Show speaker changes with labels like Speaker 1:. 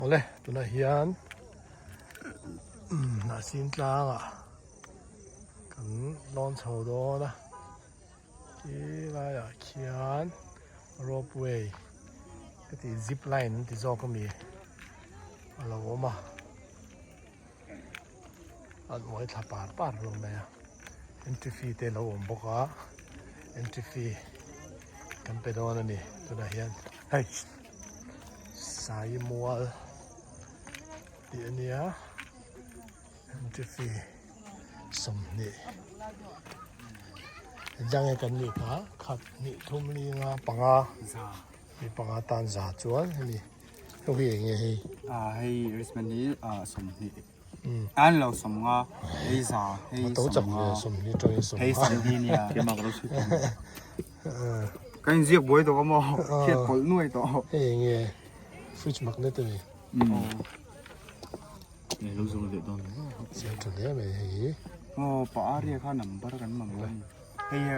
Speaker 1: Awle tunah hian hnahsin tlangah kan lawn chho dawn a ti laiah khian rope way ka tih zip line an ti zawk ami a lo awm a an uai thla par par hlawm mai a entry fee te a lo awm bawk a entry fee kan pe dawn a ni tunah hian hei. Sai mual tih a nia entry fee 20 engzah nge kan nih kha khat hnih thum li nga panga mi panga tan za chuan hemi hei hi eng nge hei
Speaker 2: ah hei wristband hi ah 20 an lo 50 hei za hei 50 hei 20 nia Ka inziak buai tawh a maw? Hriat pawlh nuai tawh.
Speaker 1: Hei eng nge fridge magnet a ni.
Speaker 3: Nge lo zawng leh dawn ni.
Speaker 1: Siam tha hle mai hei hi.
Speaker 2: Aw pa aria kha number kan mamawh a ni. Hei.